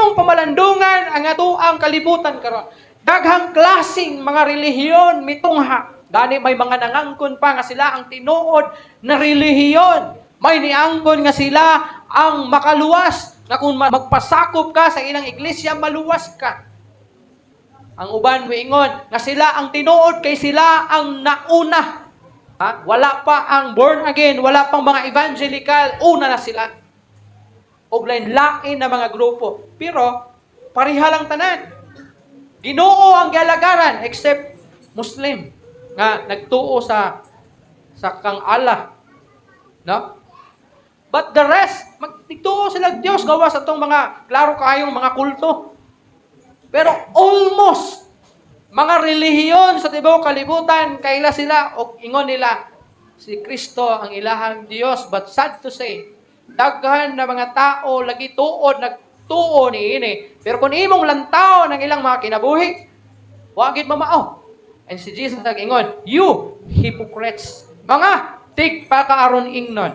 Imong pamalandungan ang atoang kalibutan karon, daghang klaseng mga relihiyon mitungha. Gani may mga nangangkon pa nga sila ang tinuod na relihiyon. May niangkon nga sila ang makaluwas, na kung magpasakop ka sa ilang iglesia, maluwas ka. Ang uban moingon nga sila ang tinuod kay sila ang nauna. Ha? Wala pa ang born again, wala pang mga evangelical, una na sila. Og lain-lain na mga grupo. Pero pareha lang tanan. Ginoo ang gialagaran except Muslim nga nagtuo sa kang Allah. No? But the rest, magtuo sila Diyos gawas atong mga klaro kayong mga kulto. Pero almost mga relihiyon sa tibuok kalibutan, kaila sila og ingon nila si Kristo ang ilahang Dios. But sad to say, daghan na mga tao lagi tuod nagtuo niini. Pero kung imong lantaw ng ilang mga kinabuhi, wa gid mamao. And si Jesus nag-ingon, "You hypocrites." Mga tigpakaaron ingnon.